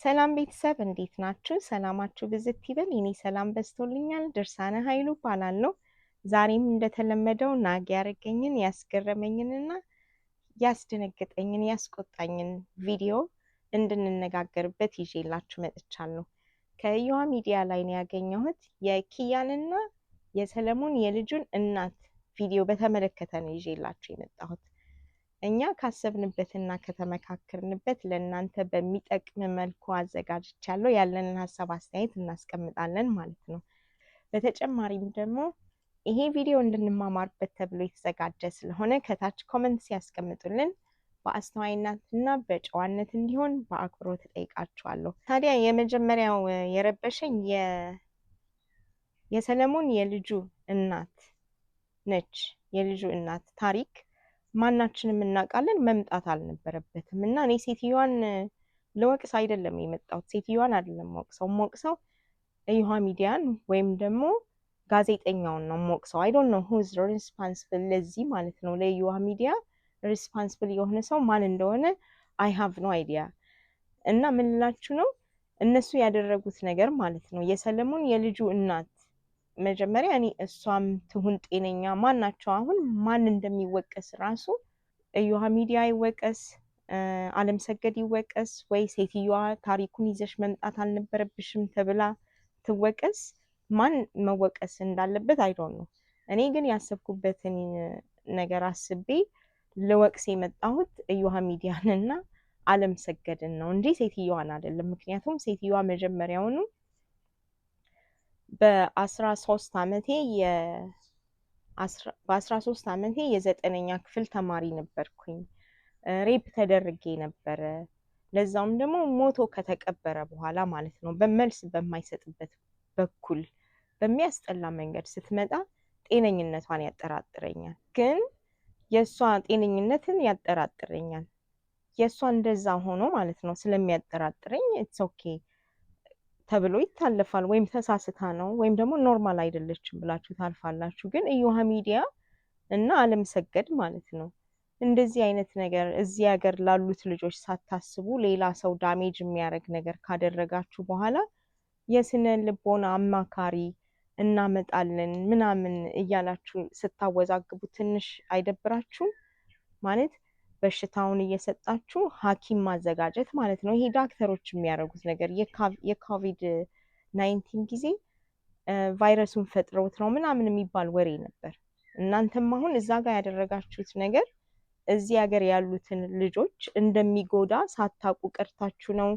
ሰላም ቤተሰብ፣ እንዴት ናችሁ? ሰላማችሁ ብዝት ይበል። የኔ ሰላም በዝቶልኛል። ድርሳነ ኃይሉ እባላለሁ። ዛሬም እንደተለመደው ናግ ያደረገኝን፣ ያስገረመኝንና ያስደነገጠኝን፣ ያስቆጣኝን ቪዲዮ እንድንነጋገርበት ይዤላችሁ መጥቻለሁ። ከእዮሃ ሚዲያ ላይ ነው ያገኘሁት። የኪያንና የሰለሞን የልጁን እናት ቪዲዮ በተመለከተ ነው ይዤላችሁ የመጣሁት። እኛ ካሰብንበትና ከተመካከርንበት ለእናንተ በሚጠቅም መልኩ አዘጋጅቻለሁ። ያለንን ሀሳብ አስተያየት እናስቀምጣለን ማለት ነው። በተጨማሪም ደግሞ ይሄ ቪዲዮ እንድንማማርበት ተብሎ የተዘጋጀ ስለሆነ ከታች comment ሲያስቀምጡልን በአስተዋይነትና በጨዋነት እንዲሆን በአክብሮት እጠይቃችኋለሁ። ታዲያ የመጀመሪያው የረበሸኝ የሰለሞን የልጁ እናት ነች። የልጁ እናት ታሪክ ማናችንም እናውቃለን፣ መምጣት አልነበረበትም። እና እኔ ሴትዮዋን ልወቅስ አይደለም የመጣሁት፣ ሴትዮዋን አይደለም የምወቅሰው፣ የምወቅሰው እዮሃ ሚዲያን ወይም ደግሞ ጋዜጠኛውን ነው የምወቅሰው። I don't know who's responsible ለዚህ ማለት ነው። ለእዮሃ ሚዲያ responsible የሆነ ሰው ማን እንደሆነ I have no idea። እና ምን ልላችሁ ነው፣ እነሱ ያደረጉት ነገር ማለት ነው፣ የሰለሞን የልጁ እናት፣ መጀመሪያ እኔ እሷም ትሁን ጤነኛ ማን ናቸው፣ አሁን ማን እንደሚወቀስ ራሱ፣ እዮሃ ሚዲያ ይወቀስ፣ አለም ሰገድ ይወቀስ፣ ወይ ሴትዮዋ ታሪኩን ይዘሽ መምጣት አልነበረብሽም ተብላ ትወቀስ፣ ማን መወቀስ እንዳለበት I don't know። እኔ ግን ያሰብኩበትን ነገር አስቤ ልወቅስ የመጣሁት እዮሃ ሚዲያንና አለም ሰገድን ነው እንጂ ሴትዮዋን አይደለም። ምክንያቱም ሴትዮዋ መጀመሪያውኑ በ13 አመቴ የዘጠነኛ ክፍል ተማሪ ነበርኩኝ። Rape ተደርጌ ነበረ። ለዛውም ደግሞ ሞቶ ከተቀበረ በኋላ ማለት ነው። በመልስ በማይሰጥበት በኩል በሚያስጠላ መንገድ ስትመጣ ጤነኝነቷን ያጠራጥረኛል። ግን የእሷ ጤነኝነትን ያጠራጥረኛል። የእሷ እንደዛ ሆኖ ማለት ነው ስለሚያጠራጥረኝ it's okay ተብሎ ይታለፋል። ወይም ተሳስታ ነው ወይም ደግሞ normal አይደለችም ብላችሁ ታልፋላችሁ። ግን እዮሃ ሚዲያ እና አለም ሰገድ ማለት ነው እንደዚህ አይነት ነገር እዚህ ሀገር ላሉት ልጆች ሳታስቡ ሌላ ሰው damage የሚያደርግ ነገር ካደረጋችሁ በኋላ የስነ ልቦና አማካሪ እናመጣለን ምናምን እያላችሁ ስታወዛግቡ ትንሽ አይደብራችሁም? ማለት በሽታውን እየሰጣችሁ ሐኪም ማዘጋጀት ማለት ነው። ይሄ ዶክተሮች የሚያደርጉት ነገር የ COVID-19 ጊዜ ቫይረሱን ፈጥረውት ነው ምናምን የሚባል ወሬ ነበር። እናንተም አሁን እዛ ጋር ያደረጋችሁት ነገር እዚህ ሀገር ያሉትን ልጆች እንደሚጎዳ ሳታውቁ ቀርታችሁ ነው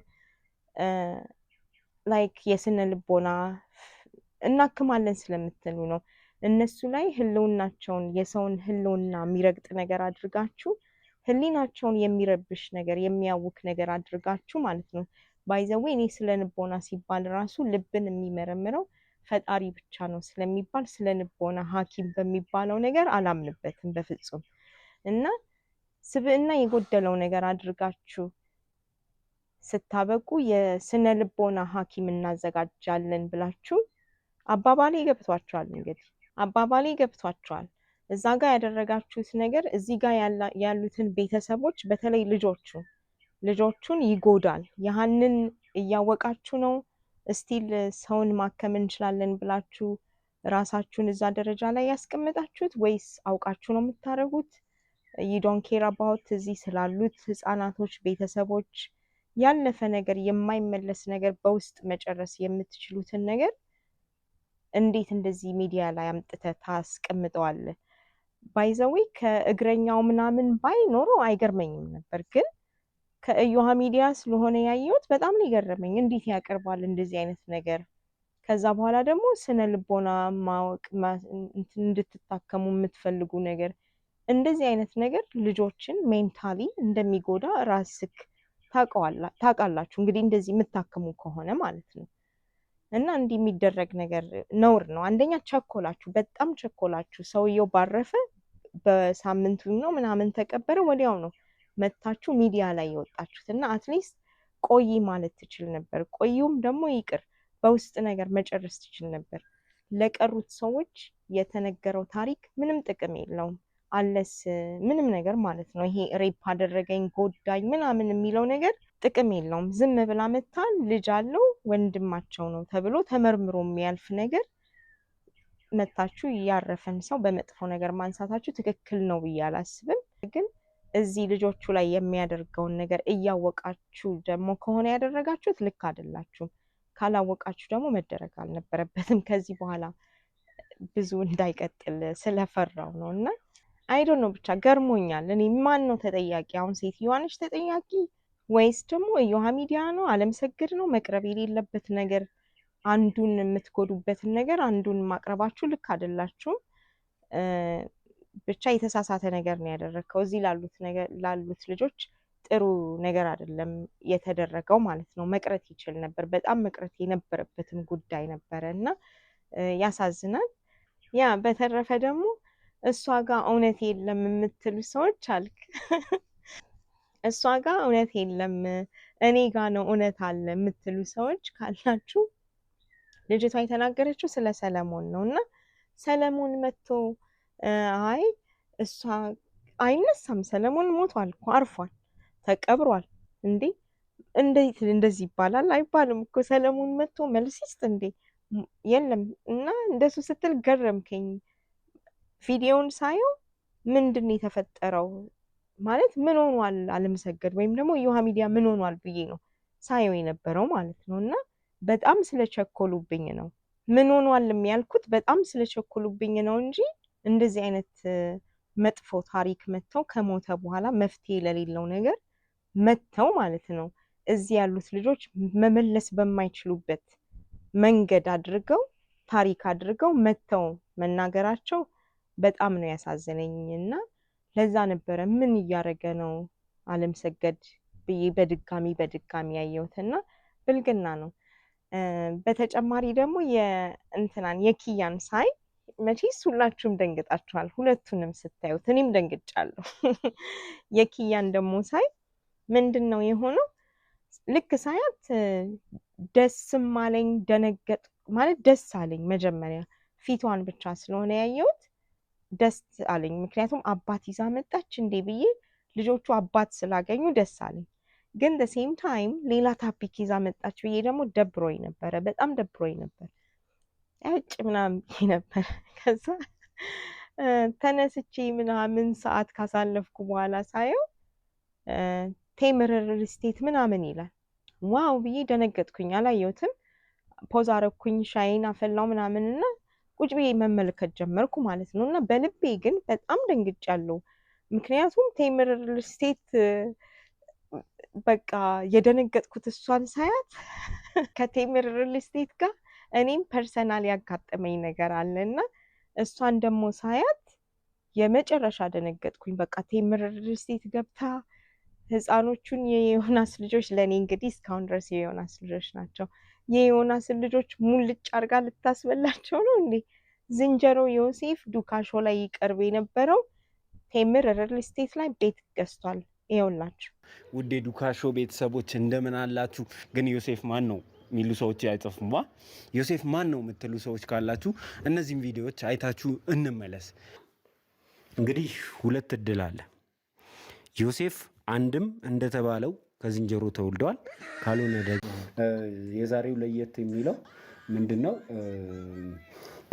like የስነ ልቦና እናክማለን ስለምትሉ ነው። እነሱ ላይ ህልውናቸውን፣ የሰውን ህልውና የሚረግጥ ነገር አድርጋችሁ፣ ህሊናቸውን የሚረብሽ ነገር፣ የሚያውክ ነገር አድርጋችሁ ማለት ነው። By the way፣ እኔ ስነ ልቦና ሲባል ራሱ ልብን የሚመረምረው ፈጣሪ ብቻ ነው ስለሚባል ስነ ልቦና ሐኪም በሚባለው ነገር አላምንበትም በፍጹም። እና ስብዕና የጎደለው ነገር አድርጋችሁ ስታበቁ የስነ ልቦና ሐኪም እናዘጋጃለን ብላችሁ፣ አባባሌ ገብቷችኋል። እንግዲህ አባባሌ ገብቷችኋል። እዛ ጋር ያደረጋችሁት ነገር እዚህ ጋር ያሉትን ቤተሰቦች በተለይ ልጆቹን ይጎዳል። ያንን እያወቃችሁ ነው still ሰውን ማከም እንችላለን ብላችሁ ራሳችሁን እዛ ደረጃ ላይ ያስቀመጣችሁት ወይስ አውቃችሁ ነው የምታደርጉት? You don't care about እዚህ ስላሉት ህጻናቶች፣ ቤተሰቦች። ያለፈ ነገር፣ የማይመለስ ነገር፣ በውስጥ መጨረስ የምትችሉትን ነገር እንዴት እንደዚህ ሚዲያ ላይ አምጥተህ ታስቀምጠዋለህ? By the way፣ ከእግረኛው ምናምን ባይ ኖሮ አይገርመኝም ነበር፣ ግን ከእዮሃ ሚዲያ ስለሆነ ያየሁት በጣም ነው የገረመኝ። እንዴት ያቀርባል እንደዚህ አይነት ነገር? ከዛ በኋላ ደግሞ ስነ ልቦና ማወቅ እንድትታከሙ የምትፈልጉ ነገር፣ እንደዚህ አይነት ነገር ልጆችን mentally እንደሚጎዳ ራስክ ታውቃላችሁ። እንግዲህ እንደዚህ የምታክሙ ከሆነ ማለት ነው። እና እንዲህ የሚደረግ ነገር ነውር ነው። አንደኛ ቸኮላችሁ፣ በጣም ቸኮላችሁ። ሰውየው ባረፈ በሳምንቱ ነው ምናምን ተቀበረ፣ ወዲያው ነው መታችሁ ሚዲያ ላይ የወጣችሁት። እና at least ቆይ ማለት ትችል ነበር። ቆዩም ደግሞ ይቅር፣ በውስጥ ነገር መጨረስ ትችል ነበር። ለቀሩት ሰዎች የተነገረው ታሪክ ምንም ጥቅም የለውም። Unless ምንም ነገር ማለት ነው። ይሄ rape አደረገኝ ጎዳኝ ምናምን የሚለው ነገር ጥቅም የለውም። ዝም ብላ መታ ልጅ አለው ወንድማቸው ነው ተብሎ ተመርምሮ የሚያልፍ ነገር መታችሁ ያረፈን ሰው በመጥፎ ነገር ማንሳታችሁ ትክክል ነው ብዬ አላስብም። ግን እዚህ ልጆቹ ላይ የሚያደርገውን ነገር እያወቃችሁ ደግሞ ከሆነ ያደረጋችሁት ልክ አይደላችሁም። ካላወቃችሁ ደግሞ መደረግ አልነበረበትም። ከዚህ በኋላ ብዙ እንዳይቀጥል ስለፈራው ነው እና I don't know፣ ብቻ ገርሞኛል። እኔ ማን ነው ተጠያቂ? አሁን ሴትዮዋ ነች ተጠያቂ ወይስ ደግሞ እዮሃ ሚዲያ ነው? አለምሰገድ ነው? መቅረብ የሌለበት ነገር፣ አንዱን የምትጎዱበትን ነገር አንዱን ማቅረባችሁ ልክ አይደላችሁም። ብቻ የተሳሳተ ነገር ነው ያደረግከው። እዚህ ላሉት ልጆች ጥሩ ነገር አይደለም የተደረገው ማለት ነው። መቅረት ይችል ነበር። በጣም መቅረት የነበረበትም ጉዳይ ነበረ እና ያሳዝናል። Yeah፣ በተረፈ ደግሞ እሷ ጋር እውነት የለም የምትሉ ሰዎች አልክ። እሷ ጋር እውነት የለም፣ እኔ ጋ ነው እውነት አለ የምትሉ ሰዎች ካላችሁ፣ ልጅቷ የተናገረችው ስለ ሰለሞን ነው እና ሰለሞን መጥቶ አይ እሷ አይነሳም። ሰለሞን ሞቷል እኮ፣ አርፏል፣ ተቀብሯል። እንዴ፣ እንዴት እንደዚህ ይባላል? አይባልም እኮ። ሰለሞን መጥቶ መልስ ይስጥ እንዴ? የለም። እና እንደሱ ስትል ገረምከኝ። ቪዲዮውን ሳየው ምንድን ነው የተፈጠረው፣ ማለት ምን ሆኗል አለምሰገድ ወይም ደግሞ እዮሃ ሚዲያ ምን ሆኗል ብዬ ነው ሳየው የነበረው ማለት ነው። እና በጣም ስለቸኮሉብኝ ነው፣ ምን ሆኗል ያልኩት በጣም ስለቸኮሉብኝ ነው እንጂ እንደዚህ አይነት መጥፎ ታሪክ መጥተው ከሞተ በኋላ መፍትሄ ለሌለው ነገር መጥተው ማለት ነው፣ እዚህ ያሉት ልጆች መመለስ በማይችሉበት መንገድ አድርገው፣ ታሪክ አድርገው መጥተው መናገራቸው በጣም ነው ያሳዘነኝ። እና ለዛ ነበረ ምን እያደረገ ነው አለምሰገድ ብዬ በድጋሚ በድጋሚ ያየሁትና ብልግና ነው። በተጨማሪ ደግሞ የእንትናን የኪያን ሳይ መቼስ ሁላችሁም ደንግጣችኋል። ሁለቱንም ስታዩት እኔም ደንግጫለሁ። የኪያን ደግሞ ሳይ ምንድን ነው የሆነው? ልክ ሳያት ደስም አለኝ፣ ደነገጥ ማለት ደስ አለኝ። መጀመሪያ ፊቷን ብቻ ስለሆነ ያየሁት ደስ አለኝ። ምክንያቱም አባት ይዛ መጣች እንዴ ብዬ፣ ልጆቹ አባት ስላገኙ ደስ አለኝ። ግን same time ሌላ topic ይዛ መጣች ብዬ ደግሞ ደብሮኝ ነበረ። በጣም ደብሮኝ ነበር። እጭ ምናምን ብዬ ነበር። ከዛ ተነስቼ ምናምን ሰዓት ካሳለፍኩ በኋላ ሳየው ቴምር ሪል ስቴት ምናምን ይላል። Wow ብዬ ደነገጥኩኝ። አላየሁትም። Pause አረኩኝ፣ ሻይን አፈላው ምናምን እና ቁጭ ብዬ መመልከት ጀመርኩ ማለት ነው። እና በልቤ ግን በጣም ደንግጫለሁ። ምክንያቱም ቴምር ሪል ስቴት፣ በቃ የደነገጥኩት እሷን ሳያት ከቴምር ሪል ስቴት ጋር እኔም personal ያጋጠመኝ ነገር አለ እና እሷን ደግሞ ሳያት የመጨረሻ ደነገጥኩኝ። በቃ ቴምር ሪል ስቴት ገብታ ህፃኖቹን፣ የዮናስ ልጆች፣ ለእኔ እንግዲህ እስካሁን ድረስ የዮናስ ልጆች ናቸው። የዮናስን ልጆች ሙልጭ አድርጋ ልታስበላቸው ነው እንዴ? ዝንጀሮ ዮሴፍ ዱካሾ ላይ ይቀርብ የነበረው ቴምር ሪል ስቴት ላይ ቤት ገዝቷል። ይኸውላችሁ። ውድ የዱካሾ ቤተሰቦች እንደምን አላችሁ? ግን ዮሴፍ ማን ነው የሚሉ ሰዎች አይጠፉም። ዮሴፍ ማን ነው የምትሉ ሰዎች ካላችሁ እነዚህም ቪዲዮዎች አይታችሁ እንመለስ። እንግዲህ ሁለት እድል አለ። ዮሴፍ አንድም እንደተባለው ከዝንጀሮ ተወልደዋል፣ ካልሆነ ደግሞ የዛሬው ለየት የሚለው ምንድን ነው?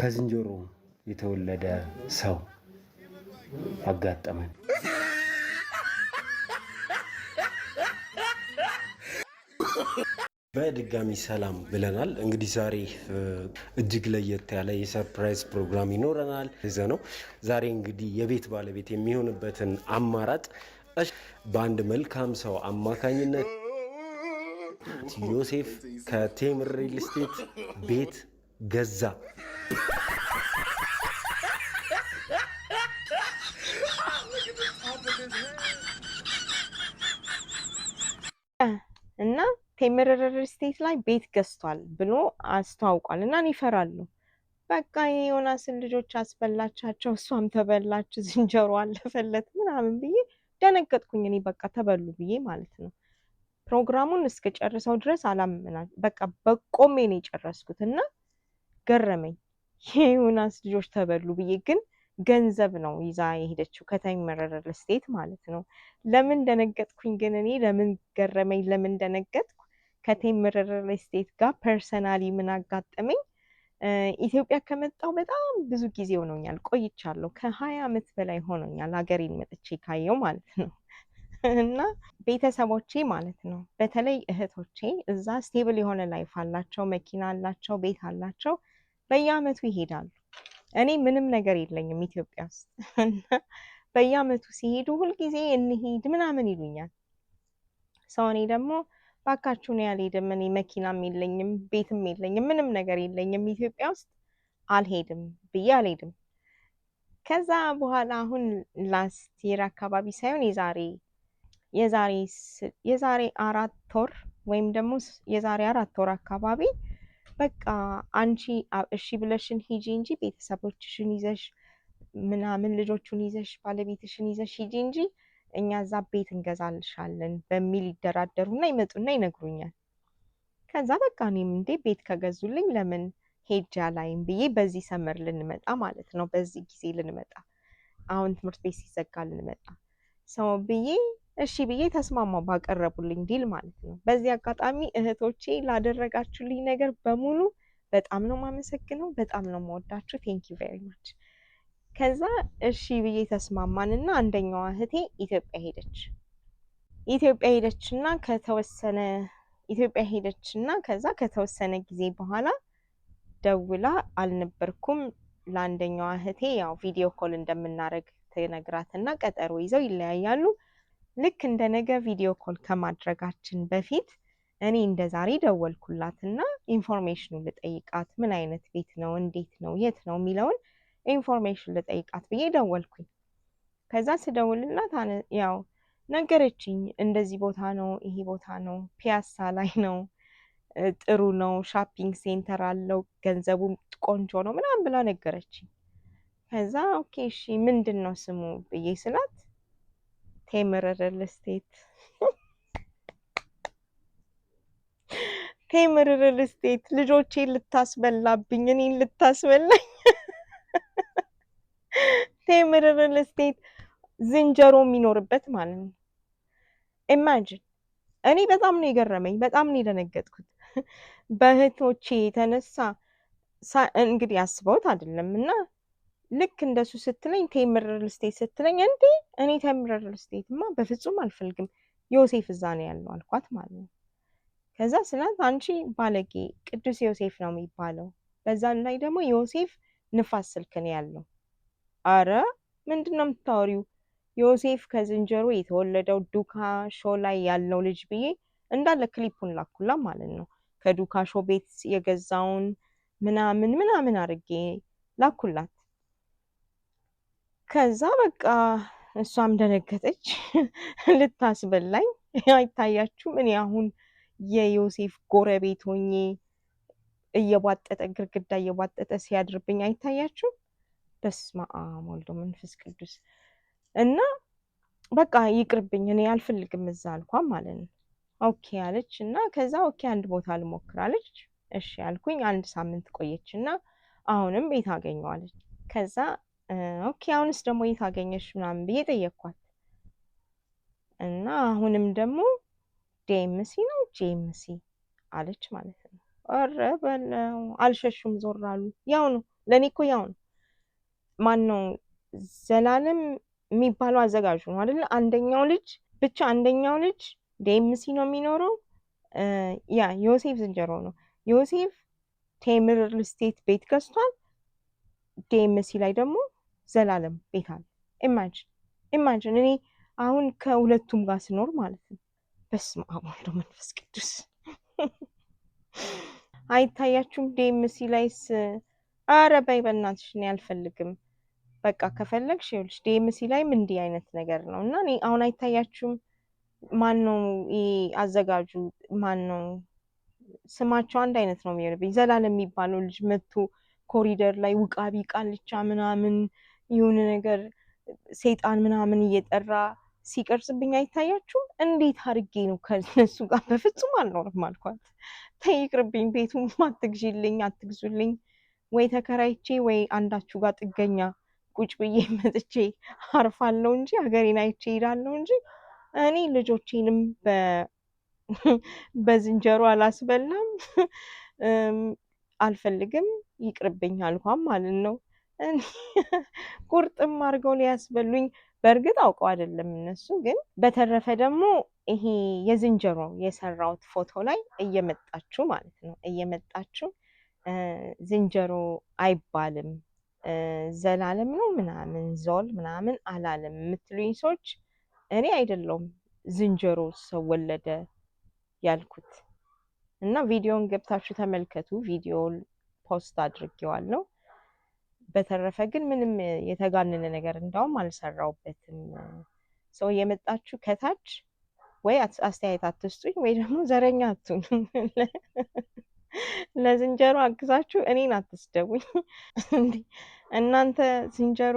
ከዝንጀሮ የተወለደ ሰው አጋጠመን። በድጋሚ ሰላም ብለናል። እንግዲህ ዛሬ እጅግ ለየት ያለ የ surprise ፕሮግራም ይኖረናል። ይዘ ነው ዛሬ እንግዲህ የቤት ባለቤት የሚሆንበትን አማራጭ በአንድ መልካም ሰው አማካኝነት ዮሴፍ ከቴምር ሪል ስቴት ቤት ገዛ። እና ቴምር ሪል ስቴት ላይ ቤት ገዝቷል ብሎ አስተዋውቋል። እና እኔ እፈራለሁ። በቃ የዮናስን ልጆች አስበላቻቸው፣ እሷም ተበላች፣ ዝንጀሮ አለፈለት ምናምን ብዬ ደነገጥኩኝ። እኔ በቃ ተበሉ ብዬ ማለት ነው። ፕሮግራሙን እስከጨርሰው ድረስ አላምና በቃ በቆሜ ነው የጨረስኩት እና ገረመኝ። የዮናስ ልጆች ተበሉ ብዬ ግን ገንዘብ ነው ይዛ የሄደችው ከቴምር ሪል ስቴት ማለት ነው። ለምን ደነገጥኩኝ ግን እኔ ለምን ገረመኝ? ለምን ደነገጥኩ? ከቴምር ሪል ስቴት ጋር personally ምን አጋጠመኝ? ኢትዮጵያ ከመጣሁ በጣም ብዙ ጊዜ ሆኖኛል፣ ቆይቻለሁ። ከ20 ዓመት በላይ ሆኖኛል ሀገሬን መጥቼ ካየው ማለት ነው። እና ቤተሰቦቼ ማለት ነው፣ በተለይ እህቶቼ እዛ stable የሆነ life አላቸው፣ መኪና አላቸው፣ ቤት አላቸው። በየአመቱ ይሄዳሉ። እኔ ምንም ነገር የለኝም ኢትዮጵያ ውስጥ። እና በየአመቱ ሲሄዱ ሁልጊዜ እንሂድ ምናምን ይሉኛል። So እኔ ደግሞ ባካችሁ እኔ አልሄድም፣ እኔ መኪናም የለኝም፣ ቤትም የለኝም፣ ምንም ነገር የለኝም ኢትዮጵያ ውስጥ፣ አልሄድም ብዬ አልሄድም። ከዛ በኋላ አሁን last year አካባቢ ሳይሆን የዛሬ 4 ወር ወይም ደግሞ የዛሬ 4 ወር አካባቢ በቃ አንቺ እሺ ብለሽን ሂጂ እንጂ፣ ቤተሰቦችሽን ይዘሽ ምናምን፣ ልጆቹን ይዘሽ፣ ባለቤትሽን ይዘሽ ሂጂ እንጂ እኛ እዛ ቤት እንገዛልሻለን በሚል ይደራደሩና ይመጡና ይነግሩኛል። ከዛ በቃ እኔም እንዴ ቤት ከገዙልኝ ለምን ሄጄ አላይም ብዬ በዚህ summer ልንመጣ ማለት ነው፣ በዚህ ጊዜ ልንመጣ፣ አሁን ትምህርት ቤት ሲዘጋ ልንመጣ so ብዬ እሺ ብዬ ተስማማው ባቀረቡልኝ deal ማለት ነው። በዚህ አጋጣሚ እህቶቼ ላደረጋችሁልኝ ነገር በሙሉ በጣም ነው የማመሰግነው፣ በጣም ነው የምወዳችሁ። Thank you very much። ከዛ እሺ ብዬ ተስማማንና አንደኛዋ እህቴ ኢትዮጵያ ሄደች። ኢትዮጵያ ሄደችና ከተወሰነ ኢትዮጵያ ሄደችና ከዛ ከተወሰነ ጊዜ በኋላ ደውላ አልነበርኩም ለአንደኛዋ እህቴ ያው video call እንደምናደርግ ትነግራትና ቀጠሮ ይዘው ይለያያሉ። ልክ እንደ ነገ video call ከማድረጋችን በፊት እኔ እንደ ዛሬ ደወልኩላትና information ኑ ልጠይቃት፣ ምን አይነት ቤት ነው፣ እንዴት ነው፣ የት ነው የሚለውን information ልጠይቃት ብዬ ደወልኩኝ። ከዛ ስደውልላት ያው ነገረችኝ። እንደዚህ ቦታ ነው፣ ይሄ ቦታ ነው፣ ፒያሳ ላይ ነው፣ ጥሩ ነው፣ shopping center አለው፣ ገንዘቡም ቆንጆ ነው ምናምን ብላ ነገረችኝ። ከዛ okay እሺ ምንድን ነው ስሙ ብዬ ስላት ቴምር ሪል ስቴት፣ ቴምር ሪል ስቴት። ልጆቼን ልታስበላብኝ፣ እኔን ልታስበላኝ ቴምር ሪል ስቴት፣ ዝንጀሮ የሚኖርበት ማለት ነው። Imagine፣ እኔ በጣም ነው የገረመኝ፣ በጣም ነው የደነገጥኩት። በእህቶቼ የተነሳ እንግዲህ አስበውት አይደለም። እና ልክ እንደሱ ስትለኝ፣ ቴምር ሪል ስቴት ስትለኝ፣ እንዴ እኔ ቴምር ሪል ስቴትማ በፍጹም አልፈልግም፣ ዮሴፍ እዛ ነው ያለው አልኳት ማለት ነው። ከዛ ስላት አንቺ ባለጌ፣ ቅዱስ ዮሴፍ ነው የሚባለው፣ በዛ ላይ ደግሞ ዮሴፍ ንፋስ ስልክ ነው ያለው። አረ ምንድን ነው የምታወሪው? ዮሴፍ ከዝንጀሮ የተወለደው ዱካ ሾ ላይ ያለው ልጅ ብዬ እንዳለ ክሊፑን ላኩላ ማለት ነው። ከዱካ ሾ ቤት የገዛውን ምናምን ምናምን አድርጌ ላኩላት። ከዛ በቃ እሷም ደነገጠች። ልታስበላኝ አይታያችሁም? እኔ አሁን የዮሴፍ ጎረቤት ሆኜ እየቧጠጠ፣ ግድግዳ እየቧጠጠ ሲያድርብኝ አይታያችሁም? በስመ አብ ወልድ መንፈስ ቅዱስ። እና በቃ ይቅርብኝ፣ እኔ አልፈልግም እዛ አልኳ ማለት ነው። Okay አለች እና ከዛ okay አንድ ቦታ ልሞክር አለች። እሺ አልኩኝ። አንድ ሳምንት ቆየች እና አሁንም ቤት አገኘሁ አለች። ከዛ okay አሁንስ ደግሞ የት አገኘሽ ምናምን ብዬ ጠየኳት እና አሁንም ደግሞ ዲኤምሲ ነው ጂኤምሲ አለች ማለት ነው። ኧረ በለው፣ አልሸሹም፣ ዞር አሉ። ያው ነው ለእኔ እኮ ያው ነው። ማን ነው ዘላለም የሚባለው አዘጋጁ ነው አይደለ? አንደኛው ልጅ ብቻ፣ አንደኛው ልጅ ዲኤምሲ ነው የሚኖረው። Yeah፣ ዮሴፍ ዝንጀሮ ነው። ዮሴፍ ቴምር ሪል ስቴት ቤት ገዝቷል። ዲኤምሲ ላይ ደግሞ ዘላለም ቤት አለ። Imagine, imagine እኔ አሁን ከሁለቱም ጋር ስኖር ማለት ነው። በስመ አብ ወወልድ ወመንፈስ ቅዱስ። አይታያችሁም? ዲኤምሲ ላይስ? ኧረ በይ በእናትሽ እኔ አልፈልግም። በቃ ከፈለግሽ ይኸውልሽ ዲኤምሲ ላይም እንዲህ አይነት ነገር ነው እና እኔ አሁን አይታያችሁም? ማን ነው ይሄ አዘጋጁ? ማን ነው ስማቸው? አንድ አይነት ነው የሚሆንብኝ። ዘላለም የሚባለው ልጅ መጥቶ ኮሪደር ላይ ውቃቢ ቃልቻ ምናምን የሆነ ነገር ሰይጣን ምናምን እየጠራ ሲቀርጽብኝ አይታያችሁም? እንዴት አድርጌ ነው ከነሱ ጋር? በፍጹም አልኖርም አልኳት። ተይ ይቅርብኝ፣ ቤቱም አትግዢልኝ፣ አትግዙልኝ፣ ወይ ተከራይቼ ወይ አንዳችሁ ጋር ጥገኛ ቁጭ ብዬ መጥቼ አርፋለሁ እንጂ፣ ሀገሬን አይቼ እሄዳለሁ እንጂ እኔ ልጆቼንም በዝንጀሮ አላስበላም፣ አልፈልግም፣ ይቅርብኝ አልኳም ማለት ነው። ቁርጥም አድርገው ሊያስበሉኝ፣ በእርግጥ አውቀው አይደለም እነሱ ግን። በተረፈ ደግሞ ይሄ የዝንጀሮ የሰራሁት ፎቶ ላይ እየመጣችሁ ማለት ነው፣ እየመጣችሁ ዝንጀሮ አይባልም፣ ዘላለም ነው ምናምን ዞል ምናምን አላለም የምትሉኝ ሰዎች፣ እኔ አይደለሁም ዝንጀሮ ሰው ወለደ ያልኩት። እና ቪዲዮን ገብታችሁ ተመልከቱ። ቪዲዮን post አድርጌዋለሁ። በተረፈ ግን ምንም የተጋነነ ነገር እንዳውም አልሰራውበትም። ሰው የመጣችሁ ከታች ወይ አስተያየት አትስጡኝ ወይ ደግሞ ዘረኛ አትሁኑ። ለዝንጀሮ አግዛችሁ እኔን አትስደቡኝ። እንዴ፣ እናንተ ዝንጀሮ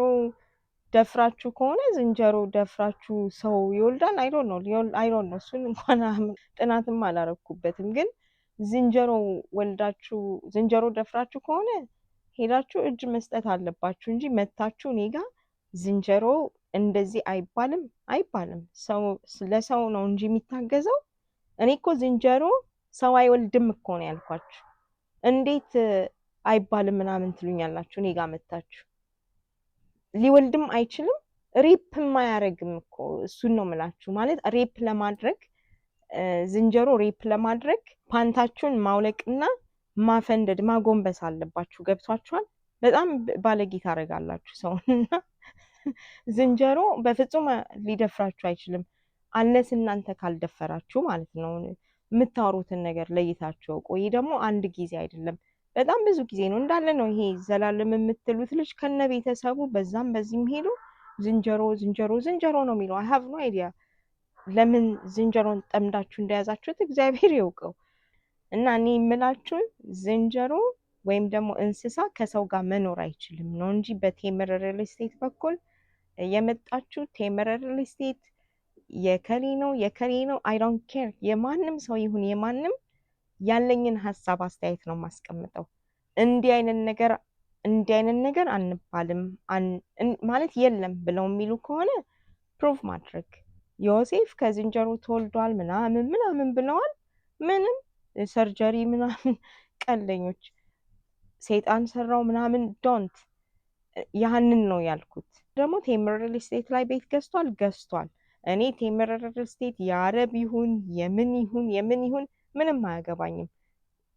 ደፍራችሁ ከሆነ፣ ዝንጀሮ ደፍራችሁ ሰው ይወልዳል? I don't know, I don't know። እሱን እንኳን ጥናትም አላረኩበትም። ግን ዝንጀሮ ወልዳችሁ፣ ዝንጀሮ ደፍራችሁ ከሆነ ሄዳችሁ እጅ መስጠት አለባችሁ እንጂ መታችሁ እኔ ጋ ዝንጀሮ እንደዚህ አይባልም፣ አይባልም። ሰው ለሰው ነው እንጂ የሚታገዘው። እኔ እኮ ዝንጀሮ ሰው አይወልድም እኮ ነው ያልኳችሁ። እንዴት አይባልም ምናምን ትሉኛላችሁ? እኔ ጋ መታችሁ ሊወልድም አይችልም፣ rape ም አያደርግም እኮ፣ እሱን ነው ምላችሁ። ማለት rape ለማድረግ፣ ዝንጀሮ rape ለማድረግ ፓንታችሁን ማውለቅና ማፈንደድ ማጎንበስ አለባችሁ። ገብቷችኋል? በጣም ባለጌ ታደርጋላችሁ ሰውና ዝንጀሮ በፍጹም ሊደፍራችሁ አይችልም። Unless እናንተ ካልደፈራችሁ ማለት ነው። የምታወሩትን ነገር ለይታችሁ እወቁ። ይህ ደግሞ አንድ ጊዜ አይደለም፣ በጣም ብዙ ጊዜ ነው እንዳለ ነው። ይሄ ዘላለም የምትሉት ልጅ ከነ ቤተሰቡ በዛም በዚህም ሄዱ ዝንጀሮ ዝንጀሮ ዝንጀሮ ነው የሚለው። I have no idea ለምን ዝንጀሮን ጠምዳችሁ እንደያዛችሁት እግዚአብሔር ይውቀው። እና እኔ የምላችሁ ዝንጀሮ ወይም ደግሞ እንስሳ ከሰው ጋር መኖር አይችልም ነው እንጂ በቴምር real estate በኩል የመጣችሁ ቴምር real estate የከሌ ነው የከሌ ነው፣ I don't care። የማንም ሰው ይሁን የማንም፣ ያለኝን ሀሳብ አስተያየት ነው የማስቀምጠው። እንዲህ አይነት ነገር አንባልም ማለት የለም ብለው የሚሉ ከሆነ prove ማድረግ፣ ዮሴፍ ከዝንጀሮ ተወልዷል ምናምን ምናምን ብለዋል። ምንም surgery ምናምን፣ ቀለኞች፣ ሰይጣን ሰራው ምናምን፣ don't። ያህንን ነው ያልኩት። ደግሞ ቴምር real estate ላይ ቤት ገዝቷል፣ ገዝቷል። እኔ ቴምር real estate የአረብ ይሁን የምን ይሁን የምን ይሁን ምንም አያገባኝም።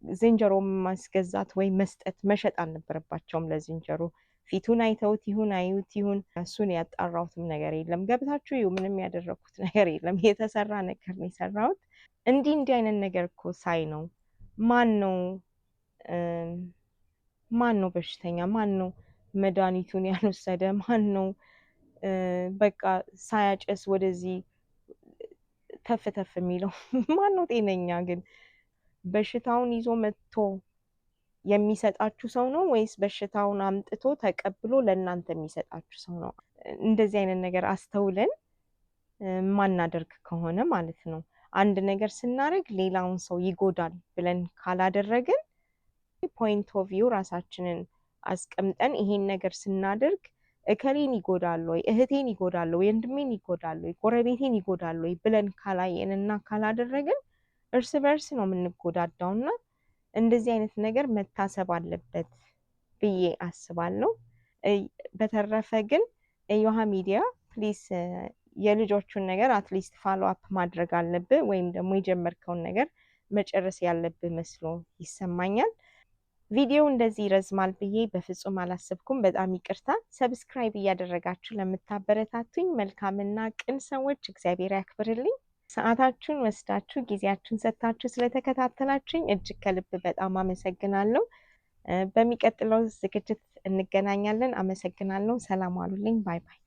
ዝንጀሮ ማስገዛት ወይ መስጠት መሸጥ አልነበረባቸውም ለዝንጀሮ። ፊቱን አይተውት ይሁን አይዩት ይሁን እሱን ያጣራሁትም ነገር የለም። ገብታችሁ ይሁ፣ ምንም ያደረግኩት ነገር የለም። የተሰራ ነገር ነው የሰራሁት። እንዲህ እንዲህ አይነት ነገር እኮ ሳይ ነው ማን ነው በሽተኛ? ማን ነው መድኃኒቱን ያልወሰደ? ማን ነው በቃ ሳያጨስ ወደዚህ ተፍ ተፍ የሚለው? ማን ነው ጤነኛ? ግን በሽታውን ይዞ መጥቶ የሚሰጣችሁ ሰው ነው ወይስ በሽታውን አምጥቶ ተቀብሎ ለእናንተ የሚሰጣችሁ ሰው ነው? እንደዚህ አይነት ነገር አስተውለን ማናደርግ ከሆነ ማለት ነው፣ አንድ ነገር ስናደርግ ሌላውን ሰው ይጎዳል ብለን ካላደረግን፣ point of view ራሳችንን አስቀምጠን ይሄን ነገር ስናደርግ እከሌን ይጎዳል ወይ፣ እህቴን ይጎዳል ወይ፣ ወንድሜን ይጎዳል ወይ፣ ጎረቤቴን ይጎዳል ወይ ብለን ካላየንና ካላደረግን እርስ በእርስ ነው የምንጎዳዳውና እንደዚህ አይነት ነገር መታሰብ አለበት ብዬ አስባለሁ። በተረፈ ግን እዮሃ ሚዲያ please የልጆቹን ነገር at least follow up ማድረግ አለብህ ወይም ደግሞ የጀመርከውን ነገር መጨረስ ያለብህ መስሎ ይሰማኛል። ቪዲዮ እንደዚህ ይረዝማል ብዬ በፍጹም አላሰብኩም። በጣም ይቅርታ። Subscribe እያደረጋችሁ ለምታበረታቱኝ መልካምና ቅን ሰዎች እግዚአብሔር ያክብርልኝ። ሰዓታችሁን ወስዳችሁ ጊዜያችሁን ሰጥታችሁ ስለተከታተላችሁኝ እጅግ ከልብ በጣም አመሰግናለሁ። በሚቀጥለው ዝግጅት እንገናኛለን። አመሰግናለሁ። ሰላም ዋሉልኝ። Bye bye።